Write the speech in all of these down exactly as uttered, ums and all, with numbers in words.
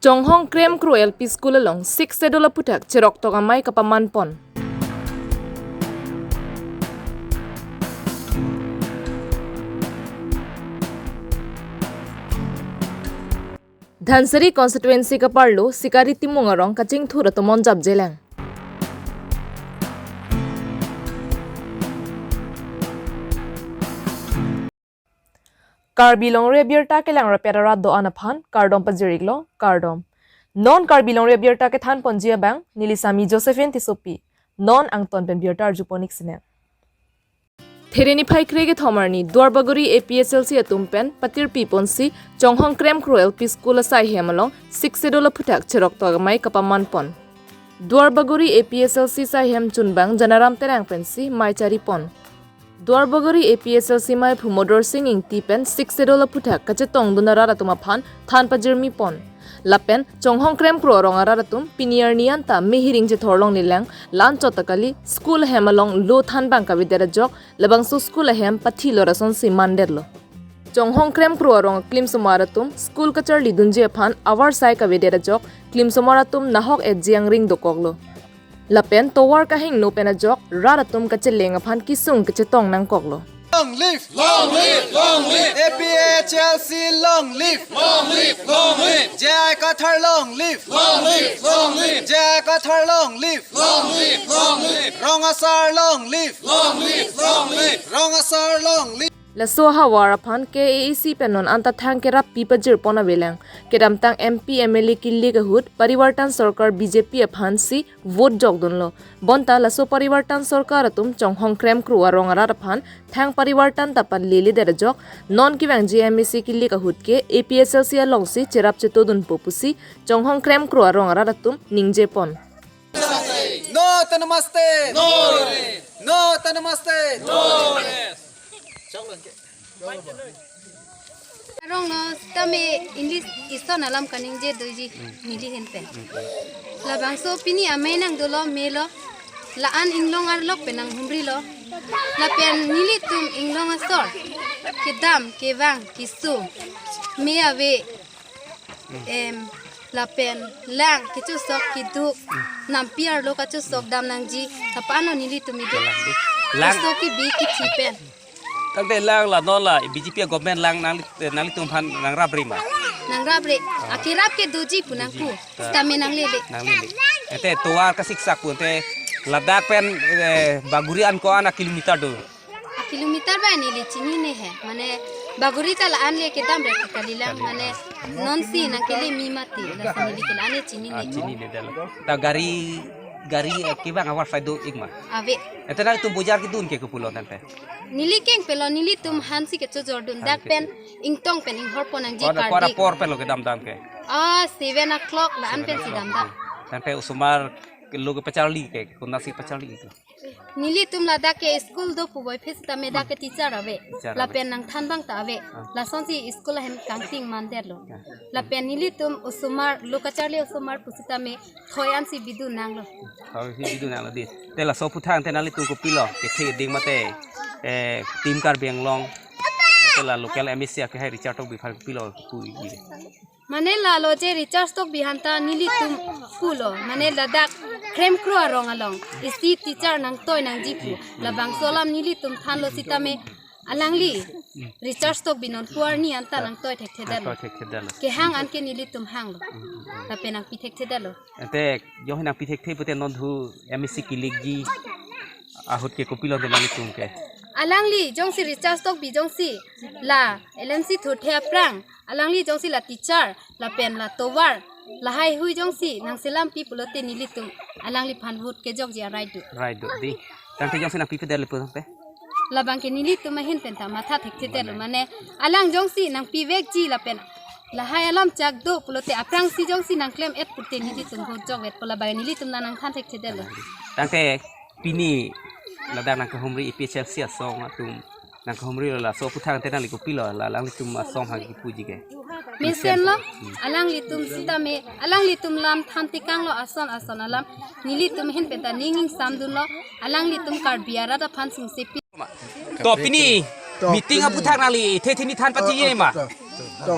Chonghong Kremkro L P School along Sixth Schedule aphuthak cheroktok amei kapaman pon. Dhansiri constituency kaparlo Sikari Timung arong kachingthur atomon japjelang. Karbi Longri Abirta kelang rapet arat do-an aphan kardom pajir-iklo, kardom. Non Karbi Longri Abirta kethan ponji abang, neli Sami Josephine Tissopi. Non angton pen birta arju pon-ik sine. There niphai kre-kethom arni Duarbagori A P H L C atum pen patirpi ponsi Chonghong Kremkro L P School asaihem along Sixth Schedule aphuthak cheroktok amei kapaman pon. Duarbagori A P H L C saihem chunbang Janaram Terang pensi mei chari pon. Duarbagori A P H L C meiphu Modor Sing Ingti pen Sixth Schedule aphuthak kachetongdun arat atum aphan than pajirmi pon. Lapen Chonghong Kremkro arong arat atum pini arni anta me hiring chethor longlelang, la-anchot ta kali, school ahem along lo thanbang kavedet ajok, labangso school ahem pathilor asonsi mandetlo. Chonghong Kremkro arong aklimsomar atum school kacharlidunji aphan avarsai kavedet ajok, klimsomar atum nahok-etji angring dokoklo. Lapen tovar kahingno pen ajok rat atum kacheleng aphan kesung kachetong nangkoklo. Long live! Long live! Long live! A P H L C long live! Long live! Long live! J I Kathar long live! Long live! Long live! J I Kathar long live! Long live! Long live! Rong Asar long live! Long live! Long live! Rong Asar long live! Laso ahavar aphan K A A C pen non anta thang kerap pi pajir pon avelang. Kedamtang M P M L A kilik ahut Parivartan Sorkar B J P aphansi vote jokdunlo. Bonta laso Parivartan Sorkar atum Chonghong Kremkro arong arat aphan thang parivartan ta panleledet ajok, non kevangji M A C kilik ahut ke A P H L C alongsi cherap chetodunpo pusi Chonghong Kremkro arong arat atum ningje pon. No to namaste. No. No to namaste. No. Arong no tame English ison alam kaningje doji neli ahin pen. Labangso pini amei nangdolo melo. La-an inglong arlok pen nanghumrilo. Lapen nelitum inglong asor. Kedam, kevang, kesung. Me ave. Em, lapen lang kechosok keduk, nampi arlo kachosok dam nangji, lapen ano nelitum idu. Lang di. Lang. Kosok kebi kethe pen. Tangte lang la non la B J P government lang nang, nanglitum aphan nangrapre ma? Nangrapre. Ah. Akerap ke doji pu nangpu. Doji. Ah. Sitame nanglele. Nanglele. Ante tovar kasiksak pu ante ladak pen, eh, Bagori an ko-an a kilometer do? A kilometer ba neli chinine he. Mane Bagori ta la-an le kedam re kalilang. Kalilang. Mane nonsi nangkele mi mati. Lasi neli ke la-an le chinine. Ah, chinine dal. Ta gari, gari, eh, kevang avarsai do-ik ma? Ave. Ante nangtum bojar kedun ke kopulo tangte? Neli keng pelo, nelitum hansi kechojordun. Hansi dak pen ingtong pen inghor pon nangji. Kora, kora kardi. Por pelo kedam dam ke? Ah, seven o'clock la-an pensi damdam. Seven o'clock. Tangte osomar lo kepacharli ke, konatsi pacharli ke? Nelitum ladak ke school do pu boi phis tame dak ke teacher ave. Teacher ave. Lapen nangthan abang ta ave. Ah. Lasonsi school ahem kangting mandetlo. Ah. Lapen nelitum osomar, lo kacharli osomar pusitame thoi ansi bidun nanglo. Thoi ansi bidun nanglo di. Te laso aphuthak te nanglitum kopilo, kethe ding mate, eh, Team Karbi Anglong, mate la local M A C akehai Richard Tokbi aphan kopilo pu-ikji? Mane lalo je Richard Tokbi aphanta nelitum pulo, mane ladak Kremkro arong along isi teacher nangtoi nangji pu, labangso alam nelitum thanlo sitame alangli Richard Tokbi non pu arni anta nangtoi thekthedetlo. Nangtoi thekthedetlo. Kehang anke nelitum hanglo. Mm, mm, mm. Lapen nangpi thekthedetlo. Ante jongsi nangpi thekthe pute non thu M A C kilikji ahut ke kopilo te nanglitum ke? Alangli jongsi Richard Tokbi jongsi la L M C thurthe aphrang, alangli jongsi la teacher, lapen la tovar, lahai hui jongsi nangselampi pulote nelitum alangliphan vote kejokji a-right do. Right do di. Tangte jongsi nangpipedetlo pu tangte? Labang ke nelitum ahin penta matha thekthedetlo. Mane. Mane alang jongsi nangpivekji lapen lahai alam chak do pulote aphrangsi jongsi nangklem-et pute nelitum vote jokvetpo, labang nelitum la nangthan thekthedetlo. Tangte pini ladak nangkehumri A P H L C asong atum nangkehumrilo, laso aphuthak te nangli kopilo, la alanglitum asong ha kipuji ke? Mesenlo, hmm, alanglitum sitame, alanglitum lam than tekanglo ason ason alam, nelitum ahin penta ning ingsamdunlo, alanglitum Karbi arat aphan sungsepi. To pini, to, meeting pini aphuthak nangli the thini than pachini ma? To, to, to.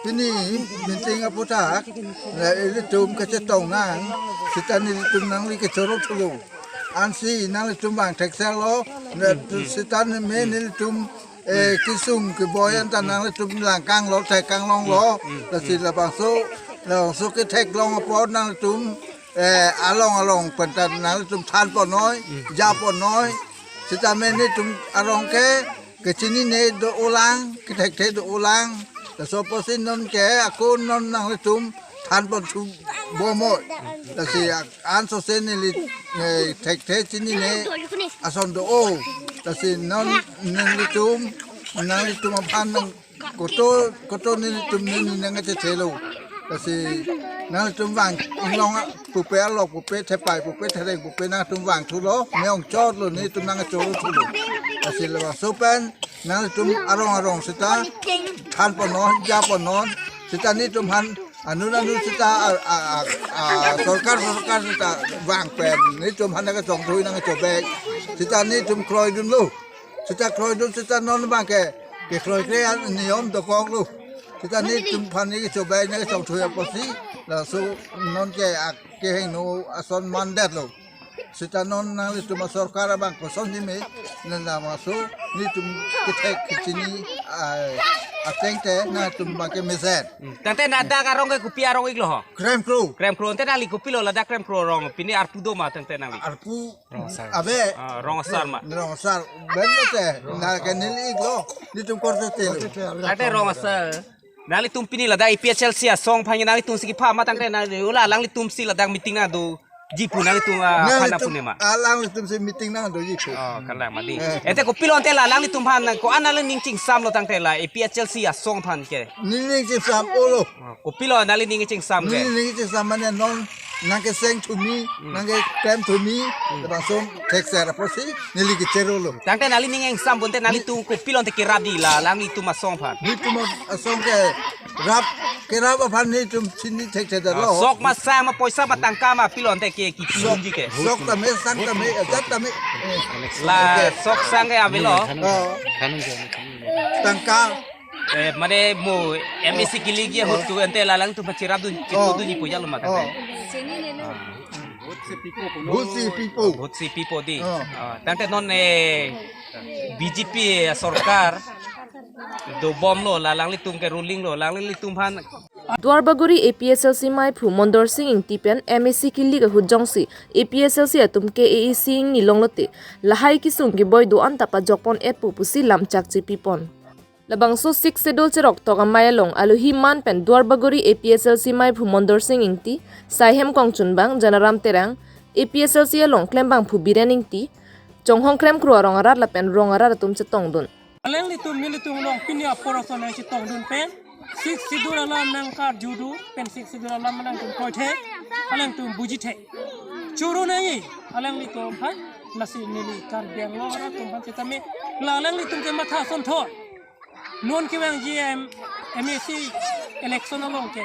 Pini meeting aphuthak, la ilitum kachetong nang, seta nelitum nangli kechoro thulo. Ansi nanglitum vang thekser lo, la tu seta ne me nelitum, eh, kesung keboi anta nanglitum langkang lo, thek kanglong lo. Lasi labangso, labangso kethek long apot nanglitum, eh, along along pen ta nanglitum than ponnoi, ja ponnoi. Seta me nelitum arong ke, kechinine do-olang, kethekthe do-olang. Laso apotsi non ke ako non nanglitum than pon thu bomoi. Lasi ak-, ansose neli, eh, thekthe chinine ason do-o. Lasi non nelitum, nanglitum aphan nang koto, koto nelitum neli nangkachethelo. Lasi nanglitum vang inglong pupe alok pupe thepai pupe thereng pupe nangtum vang thulo, me-ong chotlo nelitum nangkachoro thulo. Lasi labangso pen nanglitum arong arong seta than ponnon, ja ponnon, seta nelitum aphan anun anun seta a, a, a, a, sorkar sorkar seta vang pen nelitum aphan nangkachongthui nangkachobek. Seta nelitum kroidunlo. Seta kroidun seta non abang ke, kekroikre an niyom dokoklo. Seta nelitum aphan neli kechobek nangkachongthui apotsi, laso non ke ak kehingno ason mandetlo. Seta non nanglitum asorkar abang koson nime, nang labangso nelitum kethek kechini, ah, ateng te nangtum abang ke mesen. Hmm. Tangte ladak arong ke kopi arong iklo ho? Kremkro. Kremkro. Ante nangli kopilo ladak Kremkro arong? Pini arpu do ma tangte nangli? Arpu Rong asar. Ave. Ah, rong asar ma. Rong asar. Ben lo te. Na ke neli iklo. Nelitum korte te lo. Tangte rong asar. Nanglitum pini ladak A P H L C asong aphan nanglitum si kepha ma tangte nangli ula alanglitum si ladak meeting nangdoji pu nanglitum, ah, aphan nangtum pu ne ma? Alanglitum si meeting nangdoji pu. Oh, kalang mati. Eh. Ante kopilo ante la alanglitum aphan ko-an nangli ning chingsamlo tangte la A P H L C asong aphan ke? Ning ning chingsam olo. Oh, kopilo nangli ning chingsam ke? Ning ning chingsam mane non nangkeseng thumi, nangkeklem thumi, labangso thekser apotsi neli kechero lo. Tangte nangli ning ingsam bonte nanglitum kopilo ante kerap di la alanglitum asong aphan? Nelitum asong kerap, kerap aphan nelitum chini thekthe lo. Ah, sok ma sang ma poisa ma tangka ma pilo ante ke kipidunji ke? Sok tame, sang tame, ajat tame. Eh. La sok sang ke avelo. Oh. Tangka. Eh, mane mo M A C kilik ahut tu ante la alangtum aphan cherapdun, oh, chitudunji pu jalo ma tangte. Oh. Bhutsi pipo. Bhutsi pipo di. Oh. Ah, tangte non, eh, B J P sorkar dobomlo, la alanglitum ke ruling lo, la alanglitum aphan. Duarbagori A P H L C meiphu Mondor Sing Ingti pen M A C kilik ahut jongsi A P H L C atum K A A C ingni longlote lahai kesung keboi do-an ta pajok pon-etpo pusi lamchak chepipon. Labangso Sixth Schedule cheroktok amei along alohi man pen Duarbagori A P H L C meiphu Mondor Sing Ingti, Saihem Kongchunbang, Janaram Terang, A P H L C along klembangphu Biren Ingti, Chonghong Kremkro arong arat lapen rong arat atum chetongdun. Alanglitum nelitum along pini apor ason nangchetongdun pen Sixth Schedule alam nangkarjudu pen Sixth Schedule alam nangtum kroithe, alangtum bujithe. Choro nangji alanglitum aphan, lasi neli Karbi Anglong arat atum aphan setame la alanglitum ke matha asonthot. Non kevangji M, M A C election along ke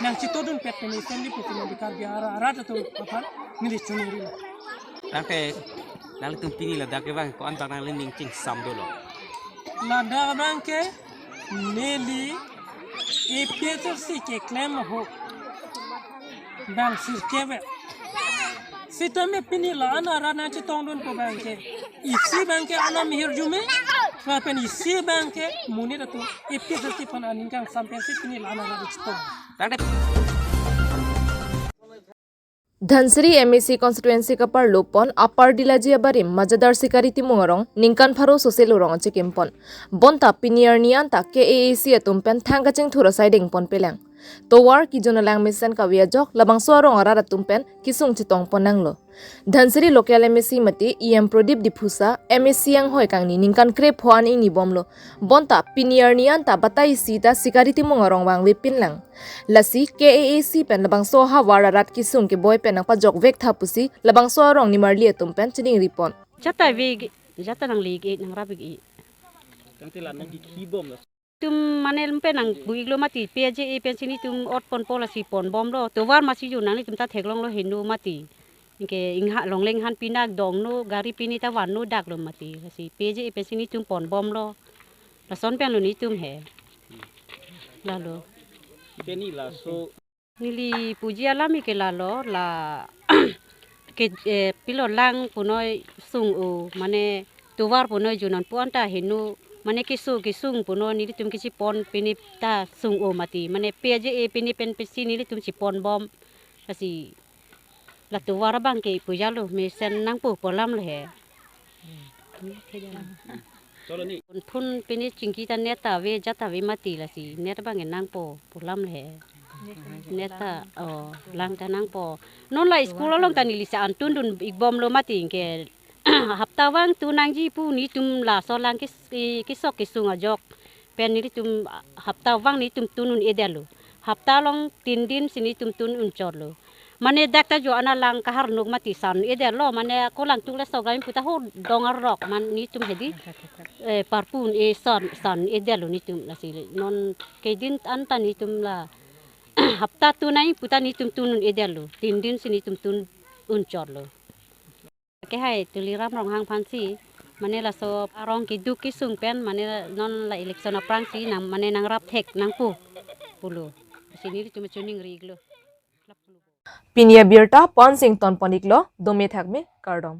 nangchetongdunpet pen isen di putin di Karbi ara-, arat atum aphan neli choningri. Tangte nanglitum pini ladak kevang ko-an abang nangli ning chingsam dolo? Ladak abang ke neli A P H L C keklem ahut bang sirkep. Setame pini la-an arat nangchetongdunpo abang ke isi abang ke anam hirjume, lapen isi abang ke monit atum A P H L C aphan aning kangsam pensi pini la-an arat chetong. Tangte Dhansiri M A C constituency kaparlo pon Upper Dilaji abarim Majadar Sikari Timung arong ningkan pharo soselo rong achikim pon. Bonta pini arni anta K A A C atum pen thang kachingthur asai dengpon pelang. Tovar kejun alang mesen kave ajok labangso arong arat atum pen kesung chetongpon nanglo. Dhansiri local M A C mate E M Pradip Diphusa, M A C anghoi kangni ningkan krepho an ingni bomlo. Bonta pini arni anta batai isi ta Sikari Timung arong vangvepinlang. Lasi K A A C pen labangso ahavar arat kesung keboi pen nangpajokvek tha pusi labangso arong nimarli atum pen chiningripon. Jata vek, jata nangli ke nangrap vek. Tangte la nangkikhi bomlo. Tum mane lumpe nangbu-iklo mati, P J A pensi netum ot ponpo lasi ponbomlo. Tovar masi jo nanglitum ta theklonglo heno mati. Anke ingha longleng han pinak dongno, gari pini ta vanno daklo mati. Lasi P J A pensi netum ponbomlo. Lason penlo netum he. Lalo. Pini laso neli puji alam ke lalo la ke eh, pilo lang punoi sung-o mane tovar punoi junon pu anta heno mane keso kesung punoi nelitum kechipon pini ta sung-o mati mane peje e pini pen pesi nelitum chipon bom lasi la tovar abang ke pujalo mesen nangpo pu alam lo he. Cholo ni. Phone pini chingki ta net ta ave jat ta ave mati lasi net abang ke nangpo pu alam lo he. Net ta oh lang ta nangpo. Non la school along ta neli sa an tun dun ik bom lo mati ke hapta vang tu nangji pu nelitum laso lang kes- kesok kesung ajok pen nelitum hapta vang nelitum tun un-edetlo. Hapta along tin din si nelitum tun un-chotlo. Mane dak ta jo ana lang kahar nuk mati san-edetlo mane ako lang tuk laso game puta ho dong arok man nelitum hedi eh, parpun e san san-edetlo nelitum lasi non kedin anta nelitum la hapta tu nai puta nelitum tun un-edetlo tin din si nelitum tun un-chotlo. Ke hai Tuliram Ronghang aphansi mane laso arong keduk kesung pen mane non la election aphrangsi nang mane nangrap thek nangpo pulo. Si nelitum choningri iklo. Pini abirta pon sing ton pon iklo dome thakme kardom.